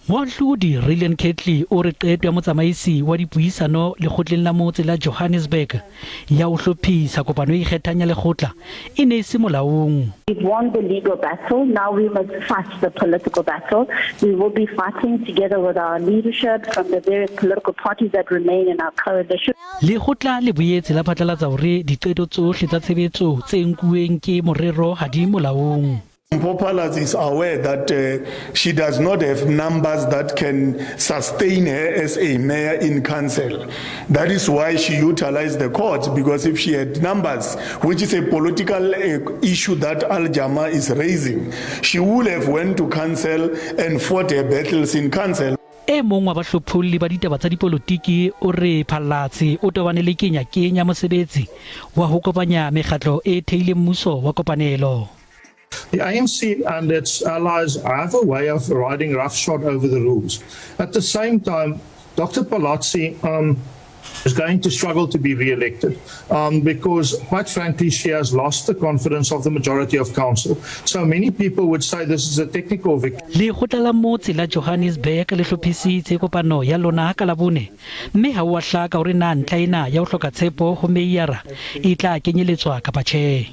Moahlodi Rillian Kettley o re qeto ya motsamaisi wa dipuisano lekgotleng la motse la Johannesburg ya ho hlophisa kopano e ikgethang ya lekgotla e ne e se molaong. We've won the legal battle, now we must fight the political battle. We will be fighting together with our leadership from the various political parties that remain in our coalition. Lekgotla le boetse la phatlalatsa hore diqeto tsohle tsa tshebetso tse nkuweng ke morero ha di molaong. Mpho Phalatse is aware that she does not have numbers that can sustain her as a mayor in council. That is why she utilized the courts, because if she had numbers, which is a political issue that Al Jama is raising, she would have went to council and fought her battles in council. E mong wa bahlopholli ba ditaba tsa dipolotiki o re Phalatse o tobane le kenya-kenya mosebetsi wa ho kopanya mekgatlo e theileng mmuso wa kopanelo. The ANC and its allies have a way of riding roughshod over the rules. At the same time, Dr. Phalatse is going to struggle to be re-elected because, quite frankly, she has lost the confidence of the majority of council. So many people would say this is a technical victory. Lekgotla la motse la Johannesburg le hlophisitse kopano ya lona ka Labone, mme ha ho a hlaka hore na ntlha ena ya ho hloka tshepo ho meyara e tla kenyeletswa kapa tjhe.